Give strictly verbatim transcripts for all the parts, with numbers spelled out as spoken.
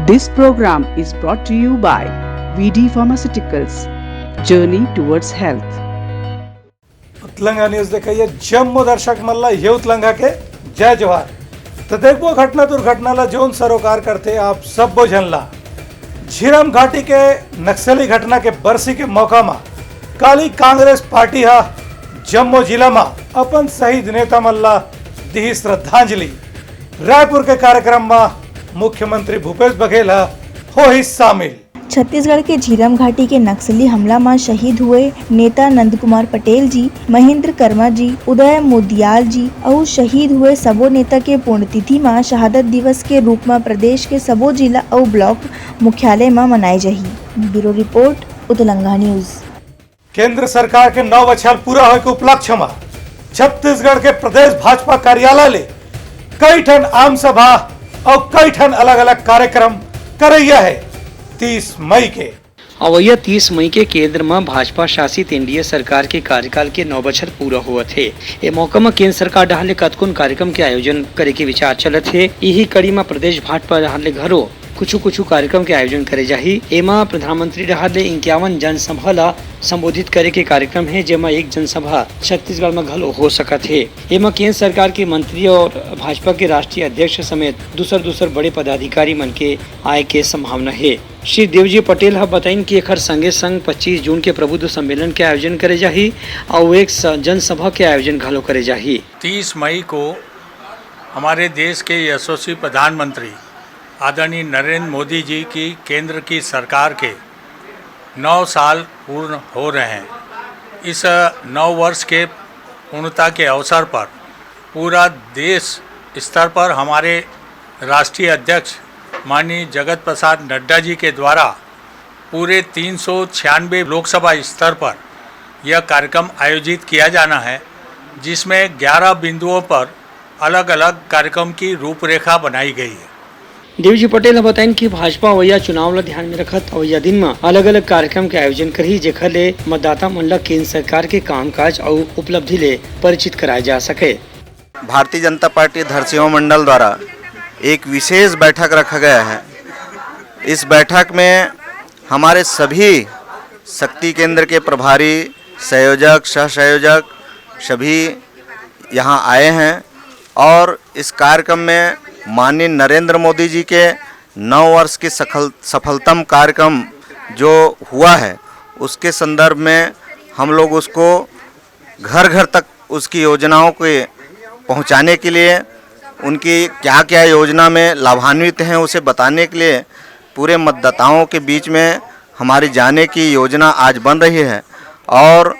This program is brought to you by V D Pharmaceuticals, Journey Towards Health. Utlanga news देखइया जम्मो दर्शक मन ला ये उतलंगा के जय जोहार। तो देखबो घटना दुर्घटना ला जोन सरोकार करथे आप सब्बो झन ला। झीरम घाटी के नक्सली घटना के बरसी के मौका मा काली कांग्रेस पार्टी हा जम्मो जिला मा अपन शहीद नेता मन ला दिही श्रद्धांजलि। रायपुर के कार्यक्रम मा मुख्यमंत्री भूपेश बघेल हा होही शामिल। छत्तीसगढ़ के झीरम घाटी के नक्सली हमला म शहीद हुए नेता नंद कुमार पटेल जी, महेंद्र कर्मा जी, उदय मोदियाल जी अउ शहीद हुए सबो नेता के पुण्यतिथि म शहादत दिवस के रूप म प्रदेश के सबो जिला अउ ब्लॉक मुख्यालय म मनाए जाही। Bureau report, Utlanga news. केंद्र सरकार के नौ बछर पूरा होए के उपलक्ष्य म छत्तीसगढ़ के प्रदेश भाजपा कार्यालय ले कई ठन आम सभा अउ कई ठन अलग-अलग कार्यक्रम करइया हे तीस मई के। अवइया तीस मई के केंद्र म भाजपा शासित एनडीए सरकार के कार्यकाल के नौ बछर पूरा होवत हे। ए मौका म केंद्र सरकार डहार ले कतकोन कार्यक्रम के आयोजन करे के विचार चलत हे। इही कड़ी म प्रदेश भाजपा डहार ले घलो कुछु-कुछु कार्यक्रम के आयोजन करे जाही। एमा प्रधानमंत्री डहार ले इक्यावन जनसभा ला संबोधित करे के कार्यक्रम हे, जेमा एक जनसभा छत्तीसगढ़ म घलो हो सकत हे। एमा केंद्र सरकार के मंत्री अउ भाजपा के राष्ट्रीय अध्यक्ष समेत दूसर-दूसर बड़े पदाधिकारी मन के आए के संभावना हे। श्री देवजी पटेल ह बताइन कि एखर संगे-संग पच्चीस जून के प्रबुद्ध सम्मेलन के आयोजन करे जाही अउ एक स-, जनसभा के आयोजन घलो करे जाही। तीस मई को हमारे देश के यशस्वी प्रधानमंत्री आदरणीय नरेंद्र मोदी जी की केंद्र की सरकार के नौ साल पूर्ण हो रहे हैं। इस नौ वर्ष के पूर्णता के अवसर पर पूरा देश स्तर पर हमारे राष्ट्रीय अध्यक्ष माननीय जगत प्रसाद नड्डा जी के द्वारा पूरे तीन सौ छियानवे लोकसभा स्तर पर यह कार्यक्रम आयोजित किया जाना है, जिसमें ग्यारह बिंदुओं पर अलग-अलग कार्यक्रम की रूपरेखा बनाई गई है। देवजी पटेल ह बताइन कि भाजपा अवइया चुनाव ल ध्यान में रखत अवइया दिन म अलग-अलग कार्यक्रम के आयोजन करही, जेखर ले मतदाता मन ल केंद्र सरकार के कामकाज अउ उपलब्धि ले परिचित कराए जा सके। भारतीय जनता पार्टी धरसीवा मंडल द्वारा एक विशेष बैठक रखा गया है। इस बैठक में हमारे सभी शक्ति केंद्र के प्रभारी, संयोजक, सह संयोजक सभी यहाँ आए हैं और इस कार्यक्रम में माननीय नरेंद्र मोदी जी के नौ वर्ष की सफल-, सफलतम कार्यक्रम जो हुआ है, उसके संदर्भ में हम लोग उसको घर-घर तक उसकी योजनाओं के पहुंचाने के लिए, उनकी क्या-क्या योजना में लाभान्वित हैं, उसे बताने के लिए पूरे मतदाताओं के बीच में हमारी जाने की योजना आज बन रही है। और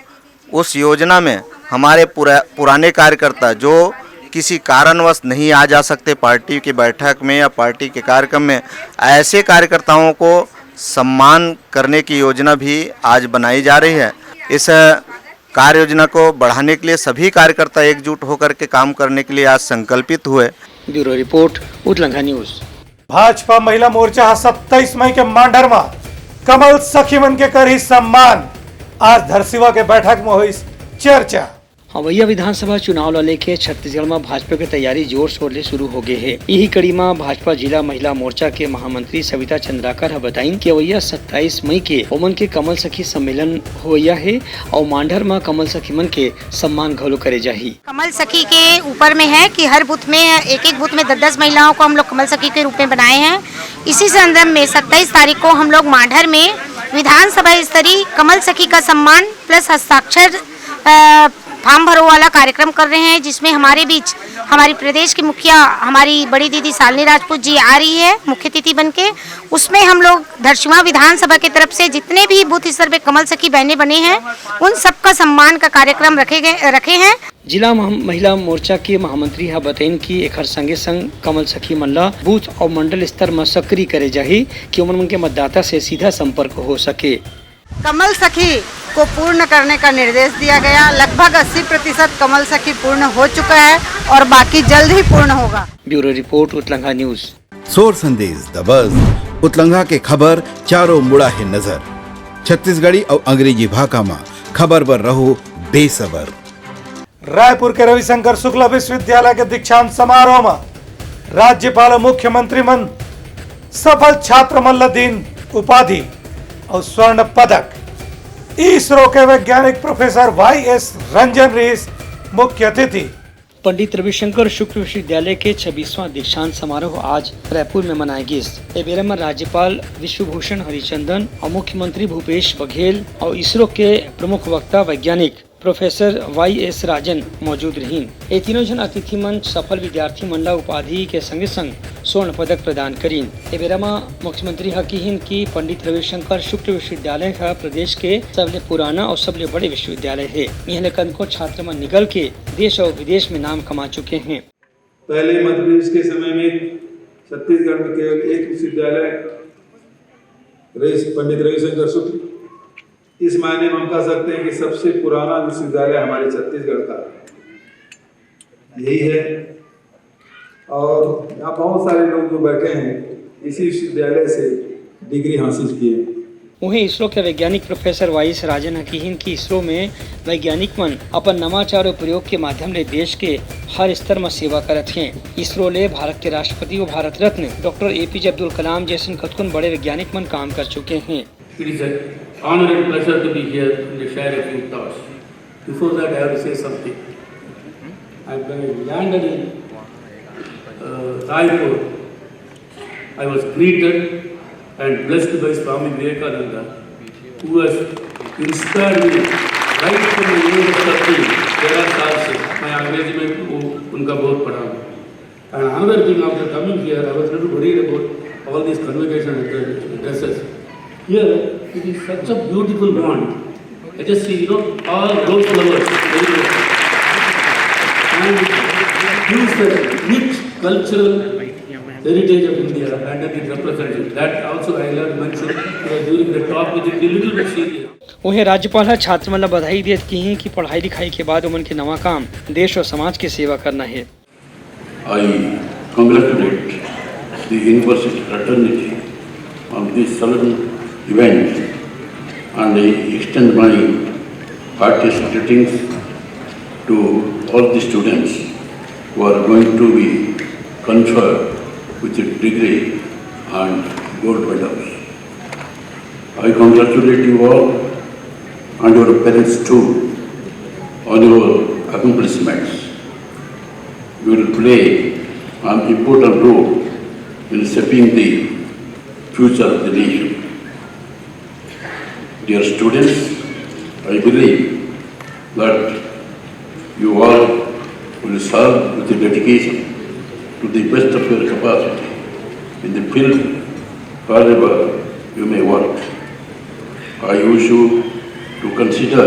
उस योजना में हमारे पुरा-, पुराने कार्यकर्ता जो किसी कारणवश नहीं आ जा सकते पार्टी की बैठक में या पार्टी के कार्यक्रम में, ऐसे कार्यकर्ताओं को सम्मान करने की योजना भी आज बनाई जा रही है। इस कार्य योजना को बढ़ाने के लिए सभी कार्यकर्ता एकजुट होकर के काम करने के लिए आज संकल्पित हुए। Bureau report, Utlangha news. Bhajpa महिला मोर्चा ह सत्ताईस मई के मांडर म कमल सखी मन के करही सम्मान। आज धरसीवा के बैठक म होइस चर्चा। अवइया विधानसभा चुनाव ल लेके छत्तीसगढ़ म भाजपा के तैयारी जोर शोर ले शुरू हो गे हे। इही कड़ी म भाजपा जिला महिला मोर्चा के महामंत्री सविता चंद्राकर ह बताइन कि अवइया सत्ताईस मई के ओमन के कमल सखी सम्मेलन होवइया हे अउ मांडर म कमल सखी मन के सम्मान घलो करे जाही। कमल सखी के ऊपर में है कि हर बूथ में, एक एक बूथ में दस दस महिलाओं को हम लोग कमल सखी के रूप में बनाए हैं। इसी संदर्भ में सत्ताईस तारीख को हम लोग मांडर में विधानसभा स्तरीय कमल सखी का सम्मान प्लस हस्ताक्षर, अ, फॉर्म भरो वाला कार्यक्रम कर रहे हैं, जिसमें हमारे बीच हमारी प्रदेश की मुखिया, हमारी बड़ी दीदी शालिनी राजपूत जी आ रही है मुख्य अतिथि बन के। उसमें हम लोग धरसीवा विधानसभा की तरफ से जितने भी बूथ स्तर पे कमल सखी बहनें बने हैं, उन सबका सम्मान का कार्यक्रम रखे गए, रखे हैं। जिला मह-, महिला मोर्चा के महामंत्री ह बतइन कि एखर संगे संग कमल सखी मन ल बूथ अउ मंडल स्तर म सक्रिय करे जाही कि ओमन मन के मतदाता से सीधा संपर्क हो सके। कमल सखी को पूर्ण करने का निर्देश दिया गया। लगभग अस्सी प्रतिशत कमल सखी पूर्ण हो चुका है और बाकी जल्द ही पूर्ण होगा। Bureau report, Utlangha news. सोर संदेश, The Buzz, उतलंघा के खबर चारों मुड़ा हे नजर। छत्तीसगढ़ी अउ अंग्रेजी भाखा म खबर बर रहो बेसबर। रायपुर के रविशंकर शुक्ला विश्वविद्यालय के दीक्षांत समारोह म राज्यपाल अउ मुख्यमंत्री मन सफल छात्र मन ल दिन उपाधि अउ स्वर्ण पदक। इसरो के वैज्ञानिक प्रोफेसर वाई एस रंजन रिहिस मुख्य अतिथि। पंडित रविशंकर शुक्ल विश्वविद्यालय के छब्बीसवां दीक्षांत समारोह आज रायपुर में मनाए गिस। ए बेरा म राज्यपाल विश्वभूषण हरिचंदन अउ मुख्यमंत्री भूपेश बघेल अउ इसरो के प्रमुख वक्ता वैज्ञानिक प्रोफेसर वाई एस राजन मौजूद रहिन। ए तीनों झन अतिथि मन सफल विद्यार्थी मन ला उपाधि के संगे संग स्वर्ण पदक प्रदान करिन। ए बेरा म मुख्यमंत्री ह किहिन कि पंडित रविशंकर शुक्ल विश्वविद्यालय ह प्रदेश के सबले पुराना अउ सबले बड़े विश्वविद्यालय हे। इहां ले कतको छात्र मन निकल के देश अउ विदेश में नाम कमा चुके हैं। पहले मध्य प्रदेश के समय में छत्तीसगढ़ में केवल एक विश्वविद्यालय रवि, पंडित रविशंकर शुक्ल। इस मायने में हम कह सकते हैं कि सबसे पुराना विश्वविद्यालय हमारे छत्तीसगढ़ का यही है। और यहाँ बहुत सारे लोग जो बैठे हैं, इसी विश्वविद्यालय से डिग्री हासिल किए। उहें, इसरो के वैज्ञानिक प्रोफेसर वाई एस राजन ह किहिन कि इसरो में वैज्ञानिक मन अपन नवाचार अउ प्रयोग के माध्यम ले देश के हर स्तर म सेवा करत हें। इसरो ले भारत के राष्ट्रपति अउ Bharat Ratna doctor A P जे अब्दुल कलाम जैसन कतकोन बड़े वैज्ञानिक मन काम कर चुके हैं। It is an honor and pleasure to be here and to share a few thoughts. Before that, I have to say something. I, when I landed in uh, Raipur, I was greeted and blessed by Swami Vivekananda, who has inspired me right from the age of thirteen. तेरह साल से मैं अंग्रेजी में वो उनका बहुत पढ़ा हूँ। And another thing, after coming here, I was a little worried about all these convocation addresses. Here, it is such a beautiful bond. I just see, you know, all those flowers, very good. And it gives the rich cultural heritage of India, and then it represents it. That also I learned mention, because during the talk, it is a little bit serious. उहें, राज्यपाल ह छात्र मन ल बधाई देत किहिन कि पढ़ाई लिखाई के बाद ओमन के नवा काम देश अउ समाज के सेवा करना हे। I congratulate the university fraternity on this solemn event, and I extend my heartiest greetings to all the students who are going to be conferred with a degree and gold medals. I congratulate you all and your parents too on your accomplishments. You will play an important role in shaping the future of the nation. Dear students, I believe that you all will serve with dedication to the best of your capacity in the field wherever you may work. I wish you to consider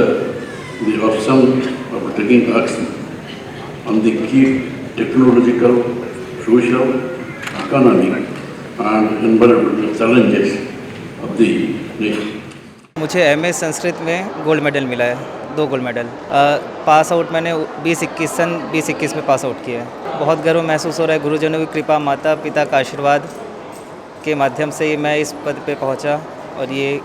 the option of taking action on the key technological, social, economic and environmental challenges of the nation. मुझे MA Sanskrit में gold medal मिला है, दो gold medal. Pass out मैंने बीस इक्कीस, सन बीस इक्कीस में पास आउट किया है। बहुत गर्व महसूस हो रहा है, गुरुजनों की कृपा, माता पिता का आशीर्वाद के माध्यम से ही मैं इस पद पे पहुंचा और ये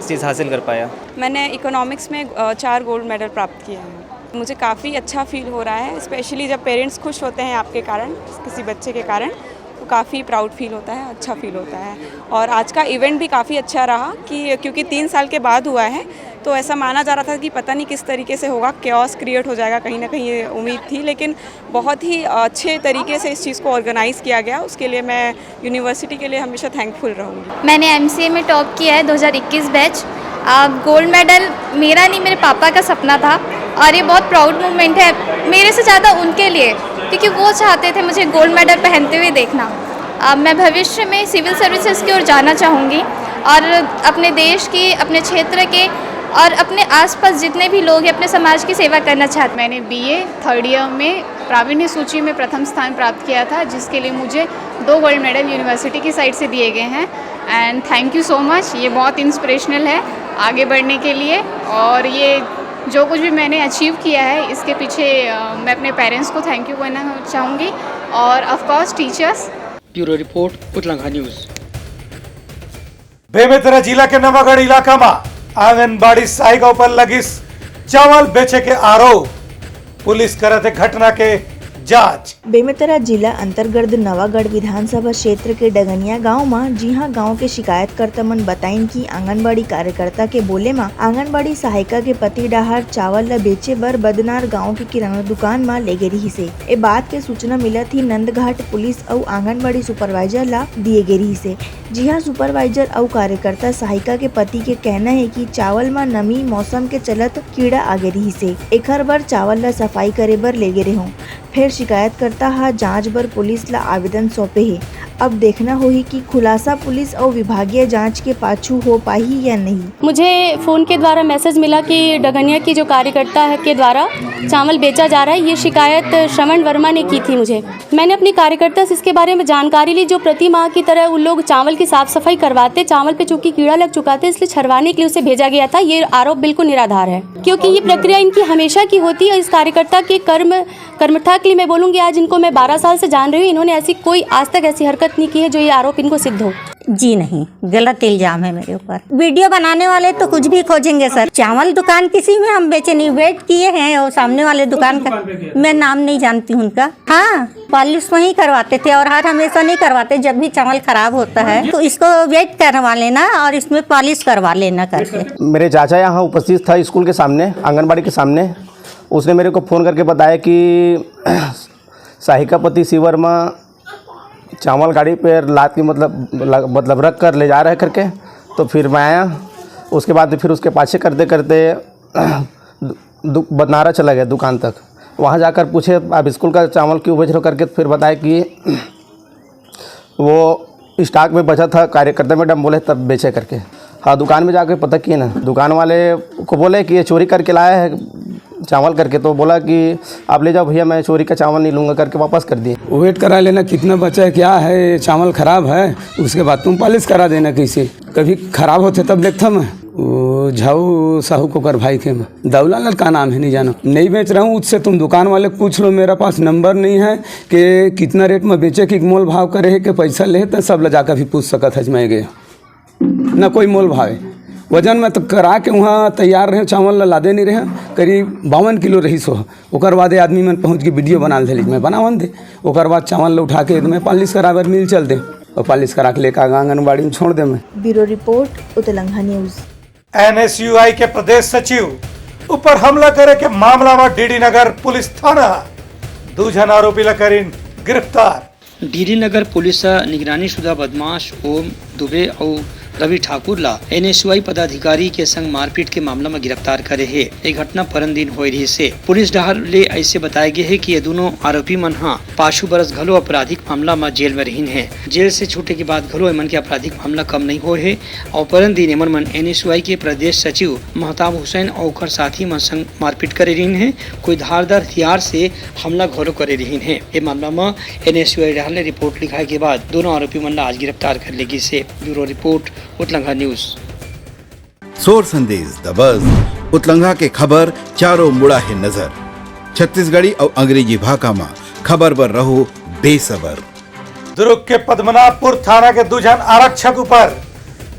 चीज़ हासिल कर पाया। मैंने इकोनॉमिक्स में चार गोल्ड मेडल प्राप्त किए हैं। मुझे काफ़ी अच्छा फील हो रहा है, स्पेशली जब पेरेंट्स खुश होते हैं आपके कारण, किसी बच्चे के कारण, तो काफ़ी प्राउड फील होता है, अच्छा फील होता है। और आज का इवेंट भी काफ़ी अच्छा रहा कि क्योंकि तीन साल के बाद हुआ है, तो ऐसा माना जा रहा था कि पता नहीं किस तरीके से होगा, केओस क्रिएट हो जाएगा, कहीं ना कहीं ये उम्मीद थी, लेकिन बहुत ही अच्छे तरीके से इस चीज़ को ऑर्गेनाइज़ किया गया। उसके लिए मैं यूनिवर्सिटी के लिए हमेशा थैंकफुल रहूँगी। मैंने एमसीए में टॉप किया है, दो हज़ार इक्कीस बैच। गोल्ड मेडल मेरा नहीं, मेरे पापा का सपना था और ये बहुत प्राउड मोमेंट है मेरे से ज़्यादा उनके लिए, क्योंकि वो चाहते थे मुझे गोल्ड मेडल पहनते हुए देखना। मैं भविष्य में सिविल सर्विसेज की ओर जाना चाहूँगी और अपने देश की, अपने क्षेत्र के और अपने आसपास जितने भी लोग हैं, अपने समाज की सेवा करना चाहती हूँ। मैंने बीए थर्ड ईयर में प्रावीण्य सूची में प्रथम स्थान प्राप्त किया था, जिसके लिए मुझे दो गोल्ड मेडल यूनिवर्सिटी की साइड से दिए गए हैं। And thank you so much, ये बहुत इंस्पिरेशनल है आगे बढ़ने के लिए। और ये जो कुछ भी मैंने अचीव किया है, इसके पीछे मैं अपने पेरेंट्स को थैंक यू कहना चाहूँगी और of course teachers. Bureau report, Utlangha news. Bemetara जिला के नवागढ़ इलाका म आंगनबाड़ी सहायिका ऊपर लगिस चावल बेचे के आरोप। पुलिस करत हे घटना के जांच। बेमेतरा जिला अंतर्गत नवागढ़ विधानसभा क्षेत्र के डगनिया गांव म, जिहां गांव के शिकायतकर्ता मन बताइन कि आंगनबाड़ी कार्यकर्ता के बोले म आंगनबाड़ी सहायिका के पति डहार चावल ल बेचे बर बदनार गांव के किराना दुकान म लेगे रिहिसे। ए बात के सूचना मिलत ही नंदघाट पुलिस अउ आंगनबाड़ी सुपरवाइजर ला दिए गे रिहिसे। जिहां सुपरवाइजर अउ कार्यकर्ता सहायिका के पति के कहना हे कि चावल म नमी मौसम के चलत कीड़ा आगे रिहिसे, एखर बर चावल ल सफाई करे बर लेगे रेहों। फेर शिकायतकर्ता ह जांच बर पुलिस ला आवेदन सौंपे हे। अब देखना होही कि खुलासा पुलिस अउ विभागीय जांच के पाछू हो पाही या नहीं। मुझे फ़ोन के द्वारा मैसेज मिला कि डगनिया की जो कार्यकर्ता है, के द्वारा चावल बेचा जा रहा है। ये शिकायत श्रवण वर्मा ने की थी मुझे। मैंने अपनी कार्यकर्ता से इसके बारे में जानकारी ली, जो प्रति माह की तरह उन लोग चावल की साफ सफाई करवाते। चावल पे चूंकि कीड़ा लग चुका था, इसलिए छरवाने के लिए उसे भेजा गया था। ये आरोप बिल्कुल निराधार है, क्योंकि ये प्रक्रिया इनकी हमेशा की होती है। इस कार्यकर्ता के कर्म कर्मठा के लिए मैं बोलूंगी, आज इनको मैं बारह साल से जान रही हूँ, इन्होंने ऐसी कोई आज तक ऐसी हरकत नहीं की है जो ये आरोप इनको सिद्ध हो। जी नहीं, गलत इल्जाम है मेरे ऊपर। वीडियो बनाने वाले तो कुछ भी खोजेंगे सर। चावल दुकान किसी में हम बेचे नहीं, वेट किए हैं और सामने वाले दुकान का, मैं नाम नहीं जानती उनका। हाँ, पॉलिश वहीं करवाते थे और हर हमेशा नहीं करवाते, जब भी चावल खराब होता है तो इसको वेट करवा लेना और इसमें पॉलिश करवा लेना करके। मेरे चाचा यहाँ उपस्थित था स्कूल के सामने, आंगनबाड़ी के सामने। उसने मेरे को फ़ोन करके बताया कि सहायिका पति शिव वर्मा चावल गाड़ी पे लाद के, मतलब, लग-, मतलब, रख कर ले जा रहे हैं करके। तो फिर मैं आया, उसके बाद फिर उसके पाछे करते करते दु-, बदनारा चला गया दुकान तक। वहाँ जाकर पूछे, "आप स्कूल का चावल क्यों बेच रहे हो?" करके फिर बताया कि वो स्टॉक में बचा था, कार्यकर्ता मैडम बोले तब बेचे करके। हाँ, दुकान में जाके पता किए ना, दुकान वाले को बोले कि ये चोरी करके लाया है चावल करके, तो बोला कि आप ले जाओ भैया, मैं चोरी का चावल नहीं लूँगा करके वापस कर दिए। वेट करा लेना कितना बचा है, क्या है, चावल खराब है, उसके बाद तुम पॉलिश करा देना। कैसे कभी खराब होते तब देखता मैं। वो झाऊ साहू कोकर भाई के मैं, दौला लाल का नाम है, नहीं जानो, नहीं बेच रहा हूँ। उससे तुम दुकान वाले पूछ लो, मेरा पास नंबर नहीं है कि कितना रेट में बेचे, कि मोल भाव करे है, कि पैसा ले, तो सब ले जाकर भी पूछ सकत है, मैं गया ना कोई मोल भाव है। वजन में तो करा के वहाँ तैयार रहे, चावल ला लादे नहीं रहे, करीब बावन किलो रही सो। ओकर बाद ये आदमी मन पहुँच के वीडियो बना ले, मैं बनावन दे। ओकर बाद चावल ला उठा के मैं पॉलिश कराबर मिल चल दे और पॉलिश करा के लेकर आंगनबाड़ी में छोड़ दे मैं। Bureau report, Utlangha news. NSUI के प्रदेश सचिव ऊपर हमला करे के मामला में डीडी नगर पुलिस थाना दू झन आरोपी ला करिन गिरफ्तार। डीडी नगर पुलिस ह निगरानी शुदा बदमाश ओम दुबे अउ रवि ठाकुर ला एनएसयूआई पदाधिकारी के संग मारपीट के मामला म गिरफ्तार करे हे। ए घटना परन दिन होए रिहिस हे। पुलिस डहार ले अइसे बताए गे हे कि ये दूनों आरोपी मन ह पाछू बरस घलो आपराधिक मामला म जेल म रिहिन हे। जेल से छूटे के बाद घलो एमन के आपराधिक मामला कम नइ होए हे। अउ परन दिन एमन मन एनएसयूआई के प्रदेश सचिव महताब हुसैन अउ ओकर साथी मन संग मारपीट करे रिहिन हे। कोई धारदार हथियार से हमला घलो करे रिहिन हे। ए मामला म एनएसयूआई डहार ले रिपोर्ट लिखाए के बाद दूनों आरोपी मन ला आज गिरफ्तार कर ले गिस हे। Bureau report, Utlangha news. सोर संदेश दबस, उतलंघा के खबर चारों मुड़ा हे नजर। छत्तीसगढ़ी अउ अंग्रेजी भाखा म खबर बर रहो बेसबर। दुर्ग के पद्मनाभपुर थाना के दू झन आरक्षक ऊपर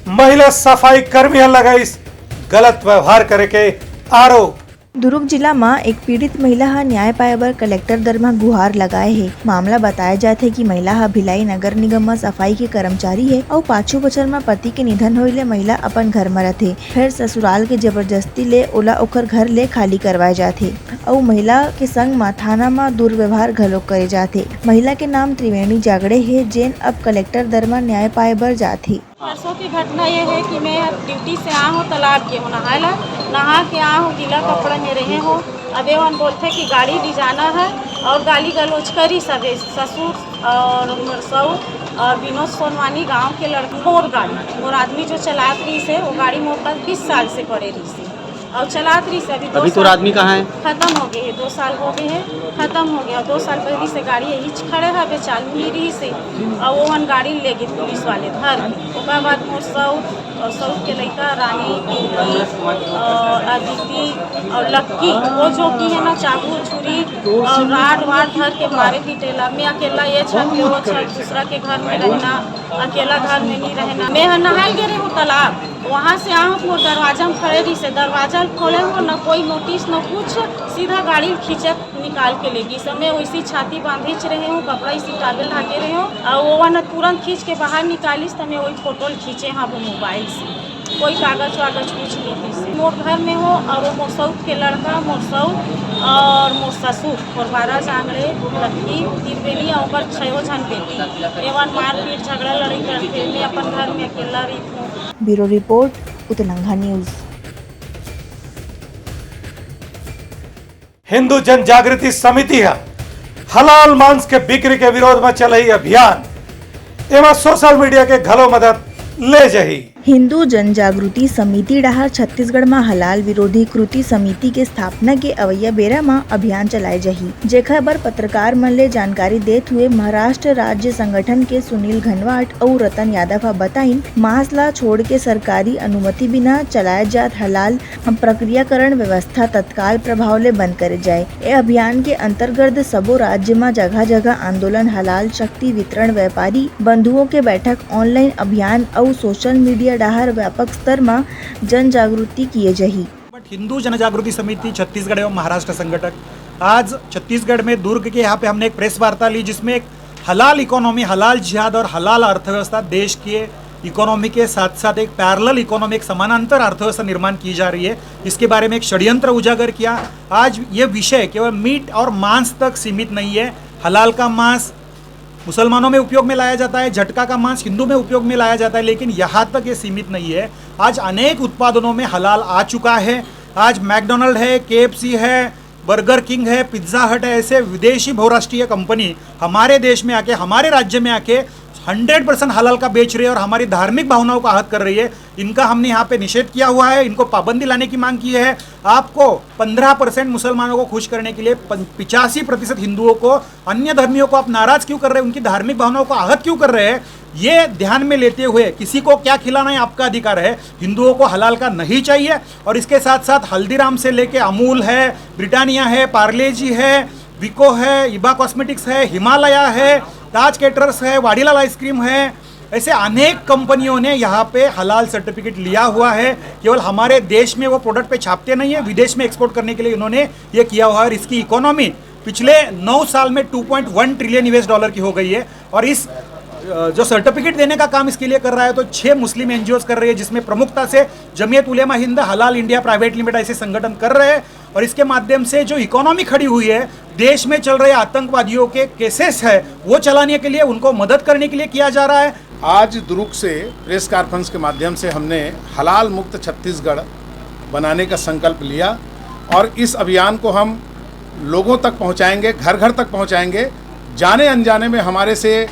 महिला सफाई कर्मी ह लगाइस गलत व्यवहार करे के आरोप। दुर्ग जिला म एक पीड़ित महिला ह न्याय पाए बर कलेक्टर दर म गुहार लगाए हे। मामला बताए जात हे कि महिला ह भिलाई नगर निगम म सफाई के कर्मचारी हे अउ पाछू बछर म पति के निधन होए ले महिला अपन घर म रथे। फेर ससुराल के जबरदस्ती ले ओला ओखर घर ले खाली करवाए जात हे अउ महिला के संग म थाना म दुर्व्यवहार घलो करे जात हे। महिला के नाम त्रिवेणी जागड़े हे, जेन अब कलेक्टर दर म न्याय पाए बर जात हे। परसों की घटना ये है कि मैं ड्यूटी से आ हूँ, तालाब गे हूँ नहाए ला, नहा के आ हूँ, गीला कपड़ा में रहे हूँ। अब ये मन बोलथे कि गाड़ी डिजाना है और गाली गलौज करी सबे, ससुर और मोर सऊ और विनोद सोनवानी गांव के लड़के। मोर गाड़ी, मोर आदमी जो चलात रहिस हे, वो गाड़ी मोर पास बीस साल से पड़े रहिस हे। अउ चलात रहिस हे। अभी दो अभी तोर साल आदमी कहाँ हे? खतम हो गे हे, दो साल हो गे हे, खतम हो गे हे। अउ दो साल पहिली से गाड़ी यहीच खड़े हवे, चालू नइ रहिस हे। अउ ओमन गाड़ी ले गे पुलिस वाले धर के। ओकर बाद मोर सउत अउ सउत के लइका रानी, पिंकी, अउ अदिति अउ लक्की, वो जो कि हे ना, चाकू छुरी अउ राड वाड धर के मारे पीटे ला। मैं अकेला ये छत ले वो छत, दूसरा के घर में रहना, अकेला घर में नहीं रहना। मैं ह नहाए गे रहे हूँ तालाब, वहाँ से आऊँ तो मोर दरवाजा में खड़े रहिस हे, दरवाजा ल खोले हूँ, न कोई नोटिस न कुछ, सीधा गाड़ी ल खींचत निकाल के लेगिस। मैं वैसी छाती बांधेच रहे हूँ, कपड़ा इसी towel ढाके रहे हूँ, और वो वाला तुरंत खींच के बाहर निकालिस, तो मैं वही फोटो ल खींचे हाँ वो मोबाइल से। कोई कागज वागज कुछ नहीं थी। मोर घर में हो और वो मोर सौत के लड़का, मोर सौत और मोर ससुर, मोर बारह जांगड़े, लड़की, त्रिवेणी और ओकर छयो झन बेटी। एवन मारपीट, झगड़ा, लड़ाई करके मैं अपन घर में अकेला रही हूँ। Bureau report, Utlangha news. Hindu Jan Jagruti समिति ह हलाल मांस के बिक्री के विरोध म चलही अभियान, एमा सोशल मीडिया के घलो मदद ले जही। हिंदू जन जागृति समिति डहार छत्तीसगढ़ म हलाल विरोधी कृति समिति के स्थापना के अवइया बेरा म अभियान चलाए जही, जेखर बर पत्रकार मन ले जानकारी देत हुए महाराष्ट्र राज्य संगठन के सुनील घनवाट अउ रतन यादव ह बताइन, मांस ला छोड़ के सरकारी अनुमति बिना चलाए जात हलाल प्रक्रियाकरण व्यवस्था तत्काल प्रभाव ले बंद करे जाए। ए अभियान के अंतर्गत सबो राज्य म जगह-जगह आंदोलन, हलाल शक्ति वितरण, व्यापारी बंधुओं के बैठक, online अभियान अउ social media डहार व्यापक स्तर म जन जागृति किए जाही। बट हिंदू जन जागृति समिति छत्तीसगढ़ एवं महाराष्ट्र संगठन आज छत्तीसगढ़ में दुर्ग के यहाँ पे हमने एक प्रेस वार्ता ली, जिसमें एक हलाल इकोनॉमी, हलाल जिहाद और हलाल अर्थव्यवस्था, देश के इकोनॉमी के साथ साथ एक पैरेलल इकोनॉमी, एक समानांतर अर्थव्यवस्था निर्माण की जा रही है, इसके बारे में एक षड्यंत्र उजागर किया। आज ये विषय केवल मीट और मांस तक सीमित नहीं है। हलाल का मांस मुसलमानों में उपयोग में लाया जाता है, झटका का मांस हिंदू में उपयोग में लाया जाता है, लेकिन यहाँ तक ये सीमित नहीं है। आज अनेक उत्पादनों में हलाल आ चुका है। आज मैकडोनल्ड है, केएफसी है, बर्गर किंग है, पिज्जा हट है, ऐसे विदेशी बहुराष्ट्रीय कंपनी हमारे देश में आके, हमारे राज्य में आके हंड्रेड परसेंट हलाल का बेच रही है और हमारी धार्मिक भावनाओं का आहत कर रही है। इनका हमने यहाँ पे निषेध किया हुआ है, इनको पाबंदी लाने की मांग की है। आपको पंद्रह परसेंट मुसलमानों को खुश करने के लिए पन-, पिचासी प्रतिशत हिंदुओं को, अन्य धर्मियों को आप नाराज क्यों कर रहे हैं, उनकी धार्मिक भावनाओं को आहत क्यों कर रहे हैं, ये ध्यान में लेते हुए किसी को क्या खिलाना है आपका अधिकार है, हिंदुओं को हलाल का नहीं चाहिए। और इसके साथ साथ हल्दीराम से लेके अमूल है, ब्रिटानिया है, पार्ले जी है, विको है, इबा कॉस्मेटिक्स है, हिमालया है, ताज केटरर्स है, वाडीलाल आइसक्रीम है, ऐसे अनेक कंपनियों ने यहाँ पे हलाल सर्टिफिकेट लिया हुआ है। केवल हमारे देश में वो प्रोडक्ट पे छापते नहीं है, विदेश में एक्सपोर्ट करने के लिए इन्होंने ये किया हुआ है। और इसकी इकोनॉमी पिछले नौ साल में टू पॉइंट वन ट्रिलियन यूएस डॉलर की हो गई है। और इस अ, जो सर्टिफिकेट देने का काम इसके लिए कर रहा है, तो छह मुस्लिम एनजीओ कर रही है, जिसमें प्रमुखता से जमीयत उलेमा हिंद, हलाल इंडिया प्राइवेट लिमिटेड ऐसे संगठन कर रहे हैं। और इसके माध्यम से जो इकोनॉमी खड़ी हुई है, देश में चल रहे आतंकवादियों के केसेस है, वो चलाने के लिए, उनको मदद करने के लिए किया जा रहा है। आज दुरुग से प्रेस कॉन्फ्रेंस के माध्यम से हमने हलाल मुक्त छत्तीसगढ़ बनाने का संकल्प लिया और इस अभियान को हम लोगों तक पहुंचाएंगे, घर घर तक पहुंचाएंगे। जाने अनजाने में हमारे से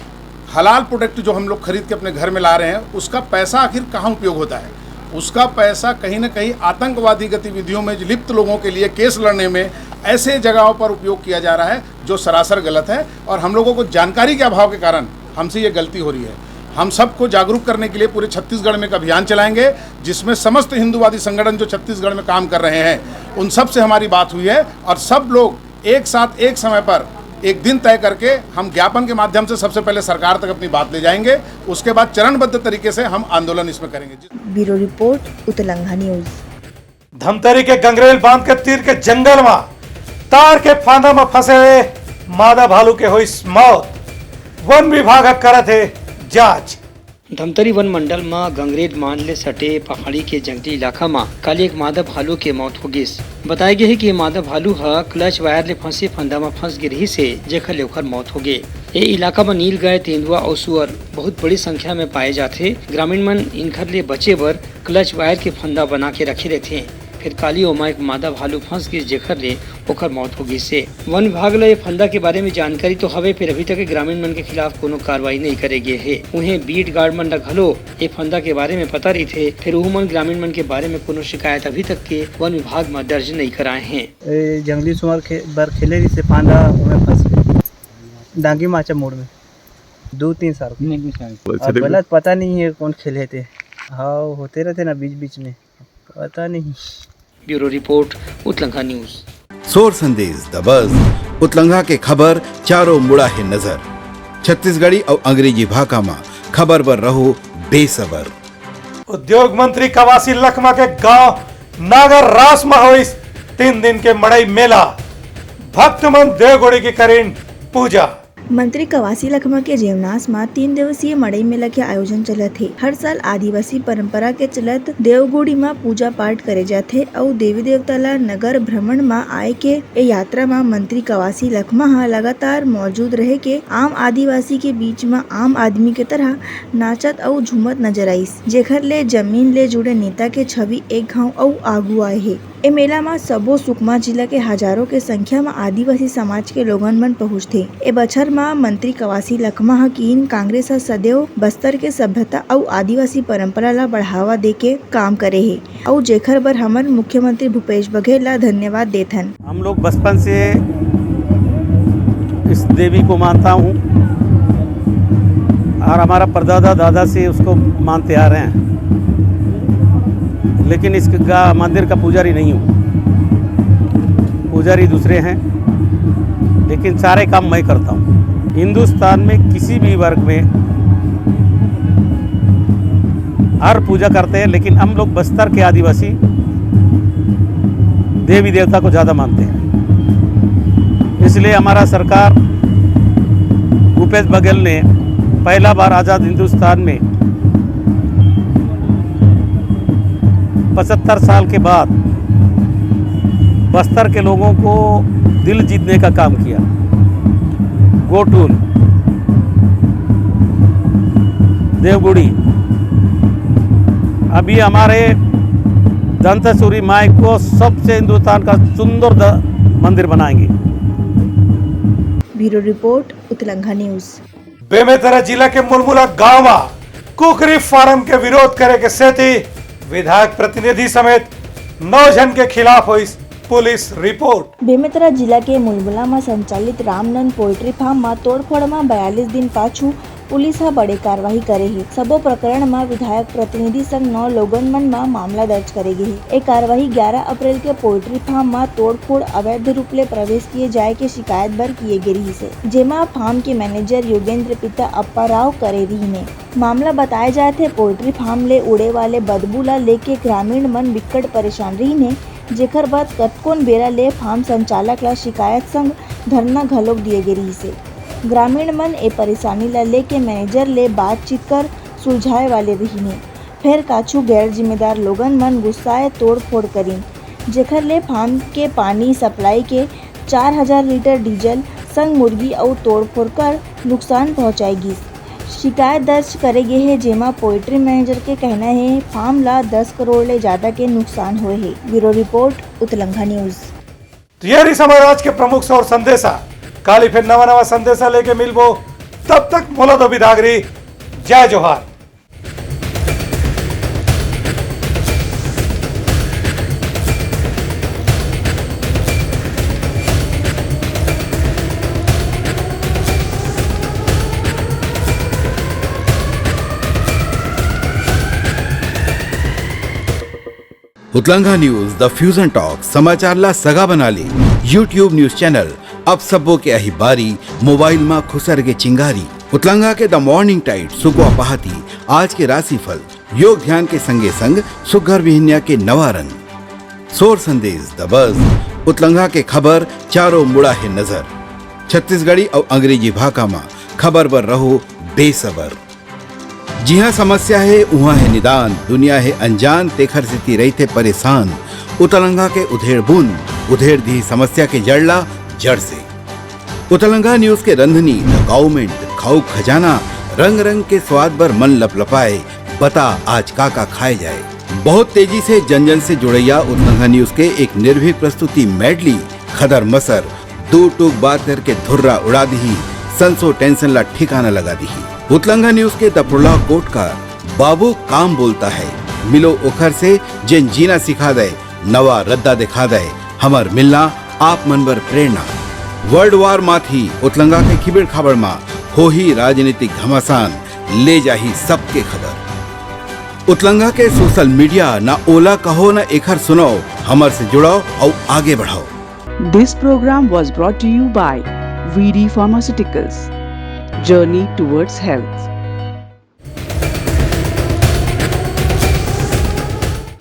हलाल प्रोडक्ट जो हम लोग खरीद के अपने घर में ला रहे हैं, उसका पैसा आखिर कहाँ उपयोग होता है? उसका पैसा कहीं ना कहीं आतंकवादी गतिविधियों में लिप्त लोगों के लिए केस लड़ने में ऐसे जगहों पर उपयोग किया जा रहा है, जो सरासर गलत है। और हम लोगों को जानकारी के अभाव के कारण हमसे ये गलती हो रही है। हम सबको जागरूक करने के लिए पूरे छत्तीसगढ़ में एक अभियान चलाएंगे, जिसमें समस्त हिंदूवादी संगठन जो छत्तीसगढ़ में काम कर रहे हैं, उन सब से हमारी बात हुई है और सब लोग एक साथ एक समय पर एक दिन तय करके हम ज्ञापन के माध्यम से सबसे पहले सरकार तक अपनी बात ले जाएंगे। उसके बाद चरणबद्ध तरीके से हम आंदोलन इसमें करेंगे। Bureau report, Utlangha news. Dhamtari के गंगरेल बांध के तीर के जंगल म तार के फांदा म फंसे हुए मादा भालू के होइस मौत। वन विभाग ह करत हे जांच। धमतरी वन मंडल म गंगरेल बांध ले सटे पहाड़ी के जंगली इलाका म काली एक मादा भालू के मौत हो गिस। बताय गे हे कि ये मादा भालू ह क्लच वायर ले फंसे फंदा म फंस गे रिहिस हे, जेखर ले ओखर मौत हो गे। ए इलाका म नीलगाय, तेंदुआ अउ सुअर बहुत बड़ी संख्या म पाए जाथे। ग्रामीण मन इनखर ले बचे बर क्लच वायर के फंदा बना के रखे रहिथे। फेर काली ओमा एक मादा भालू फंस गिस, जेखर ले ओखर मौत हो गिस हे। वन विभाग ल ए फंदा के बारे में जानकारी तो हवे, फेर अभी तक ग्रामीण मन के खिलाफ कोनो कार्रवाई नइ करे गे हे। उहें बीट गार्ड मन ल घलो ए फंदा के बारे में पता रहिथे, फेर उहू मन ग्रामीण मन के बारे में कोनो शिकायत अभी तक के वन विभाग म दर्ज नइ कराए हें। ए जंगली सुअर खे-, बर खेले रहिसे फांदा, ओमे फंस गे। डांगी माचा मोड़ में दू तीन साल। नहीं, नहीं, नहीं। अब गलत पता नहीं है कौन खेले थे। हाँ, होते रहते ना बीच बीच में, पता नहीं। Bureau report, Utlangha news. सोर संदेश दबस, उतलंघा के खबर चारों मुड़ा हे नजर। छत्तीसगढ़ी अउ अंग्रेजी भाखा म खबर बर रहो बेसबर। उद्योग मंत्री कवासी लखमा के गांव नागर रास म होइस तीन दिन के मड़ई मेला। भक्त मन देवगुड़ी के करिन पूजा। मंत्री कवासी लखमा के जेवनास म तीन दिवसीय मड़ई मेला के आयोजन चलत हे। हर साल आदिवासी परंपरा के चलत देवगुड़ी म पूजा पाठ करे जाथे अउ देवी देवता ल नगर भ्रमण म आए के ए यात्रा म मंत्री कवासी लखमा ह लगातार मौजूद रहे के आम आदिवासी के बीच म आम आदमी के तरह नाचत अउ झूमत नजर आइस, जेखर ले जमीन ले जुड़े नेता के छवि एक घांव अउ आगू आए हे। ए मेला म सबो सुकमा जिला के हजारों के संख्या म आदिवासी समाज के लोगन मन पहुंचथे। ए बछर म मंत्री कवासी लखमा ह किहिन, कांग्रेस ह सदैव बस्तर के सभ्यता अउ आदिवासी परंपरा ल बढ़ावा दे के काम करे हे, अउ जेखर बर हमन मुख्यमंत्री भूपेश बघेल ल धन्यवाद देथन। हम लोग बचपन से इस देवी को मानता हूँ और हमारा परदादा दादा से उसको मानते आ रहे हैं, लेकिन इस गा-, मंदिर का पुजारी नहीं हूँ, पुजारी दूसरे हैं, लेकिन सारे काम मैं करता हूँ। हिंदुस्तान में किसी भी वर्ग में हर पूजा करते हैं, लेकिन हम लोग बस्तर के आदिवासी देवी देवता को ज्यादा मानते हैं। इसलिए हमारा सरकार भूपेश बघेल ने पहला बार आजाद हिंदुस्तान में पचहत्तर साल के बाद बस्तर के लोगों को दिल जीतने का काम किया। गोटूल, देवगुड़ी, अभी हमारे दंतेश्वरी माई को सबसे हिंदुस्तान का सुंदर द-, मंदिर बनाएंगे। Bureau report, Utlangha news. Bemetara जिला के मुलमुला गांव म कुकरी फार्म के विरोध करे के सेती विधायक प्रतिनिधि समेत नौ झन के खिलाफ होइस पुलिस रिपोर्ट। बेमेतरा जिला के मुलमुला म संचालित रामनंद पोल्ट्री फार्म म तोड़फोड़ म बयालीस दिन पाछू पुलिस ह बड़े कार्रवाई करे हे। सबो प्रकरण म विधायक प्रतिनिधि संग नौ लोगन मन म मामला दर्ज करे गे हे। ए कार्रवाई ग्यारह अप्रैल के पोल्ट्री फार्म म तोड़फोड़, अवैध रूप ले प्रवेश किए जाए के शिकायत बर किए गे रिहिस हे, जेमा फार्म के मैनेजर योगेंद्र पिता अप्पा राव करे रिहिन हे। मामला बताए जात हे, पोल्ट्री फार्म ले उड़े वाले बदबू ला लेके ग्रामीण मन बिक्कट परेशान रिहिन हे, जेकर बाद कतकोन बेरा ले फार्म संचालक ला शिकायत संग धरना घलोक दिए गे रिहिस हे। ग्रामीण मन ए परेशानी ला लेके मैनेजर ले बातचीत कर सुलझाए वाले रिहिन हे, फेर काछू गैर जिम्मेदार लोगन मन गुस्साए तोड़फोड़ करिन, जेखर ले फार्म के पानी सप्लाई के चार हजार लीटर डीजल संग मुर्गी अउ तोड़फोड़ कर नुकसान पहुंचाए गिस। शिकायत दर्ज करे गे हे, जेमा पोल्ट्री मैनेजर के कहना हे, फार्म ला दस करोड़ ले ज्यादा के नुकसान होए हे। Bureau report, Utlangha news. तो ये रही हमारे आज के प्रमुख सौर संदेशा। काली फिर नवा नवा संदेशा लेके मिलबो, तब तक मोला दो बिदागरी। जय जोहार। उतलंघा न्यूज़, द फ्यूजन टॉक, समाचार ला सगा बना ले। YouTube न्यूज़ चैनल, अब सबो के अही बारी, मोबाइल मा खुसर गे चिंगारी। उतलंघा के द मॉर्निंग टाइड, सुकवा पहाती, आज के राशिफल, योग ध्यान के संगे संग सुग्घर बिहनिया के नवा रंग। सोर संदेश, द बज, उतलंघा के खबर, चारों मुड़ा हे नजर। छत्तीसगढ़ी अउ अंग्रेजी भाखा मा खबर बर रहो बेसबर। जिहां समस्या हे, उहां हे निदान, दुनिया हे अनजान, तेखर सेती रहिथे परेशान। उतलंघा के उधेड़ बुन, उधेड़ दिही समस्या के जड़ ला जड़ से। उतलंघा न्यूज़ के रंधनी, द गाउमेंट, खाऊ खजाना, रंग रंग के स्वाद बर मन लपलपाए, बता आज का का खाए जाए। बहुत तेजी से जन जन से जुड़ैया उतलंघा न्यूज़ के एक निर्भीक प्रस्तुति मेडली, खदर मसर, दू टूक बात करके धुर्रा उड़ा दिही, संसो टेंशन ला ठिकाना लगा दिही। उतलंघा न्यूज़ के दफुड़ला कोटकार, बाबू काम बोलता है, मिलो ओखर से जेन जीना सिखा दे, नवा रद्दा दिखा दे, हमर मिलना आप मन बर प्रेरणा। वर्ल्ड वार माथी उतलंघा के खिबेड़ खाबड़ मा होही राजनीतिक घमासान, ले जाही सबके खबर। उतलंघा के सोशल मीडिया ना ओला कहो ना एखर सुनाओ, हमर से जुड़ाओ अउ आगे बढ़ाओ। This program was brought to you by V D Pharmaceuticals, Journey Towards Health.